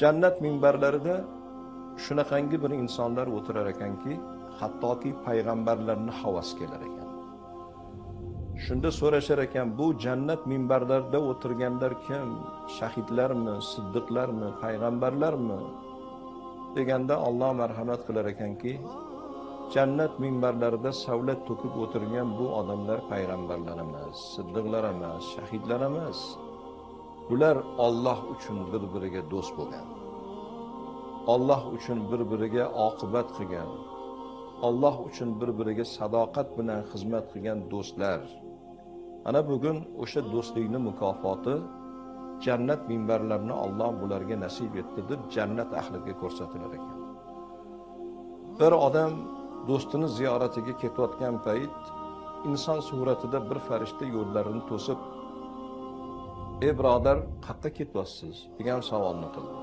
Jannat minbarlarida shunaqangi bir insonlar o'tirar ekanki, hattoki payg'ambarlarni havas kelar ekan. Shunda so'rashar ekan, bu jannat minbarlarida o'tirganlar kim? Shahidlarmi, siddiqlarmi, payg'ambarlarmi? Deganda Alloh marhamat qilar ekanki, jannat minbarlarida savlat to'kib o'tirgan bu odamlar payg'ambarlar emas, siddiqlar emas, shahidlar emas. Bular Alloh uchun bir-biriga do'st bo'lgan. Alloh uchun bir-biriga oqibat qilgan. Alloh uchun bir-biriga sadoqat bilan xizmat qilgan do'stlar. Ana bugun o'sha do'stlikni mukofoti jannat minbarlarini Alloh bularga nasib etdi deb jannat ahliga ko'rsatilar ekan. Bir odam do'stini ziyoratiga ketayotgan payt inson suratida bir farishta yo'llarini to'sib, "Ey birodar, qayerqa ketyapsiz?" degan savolni qildi.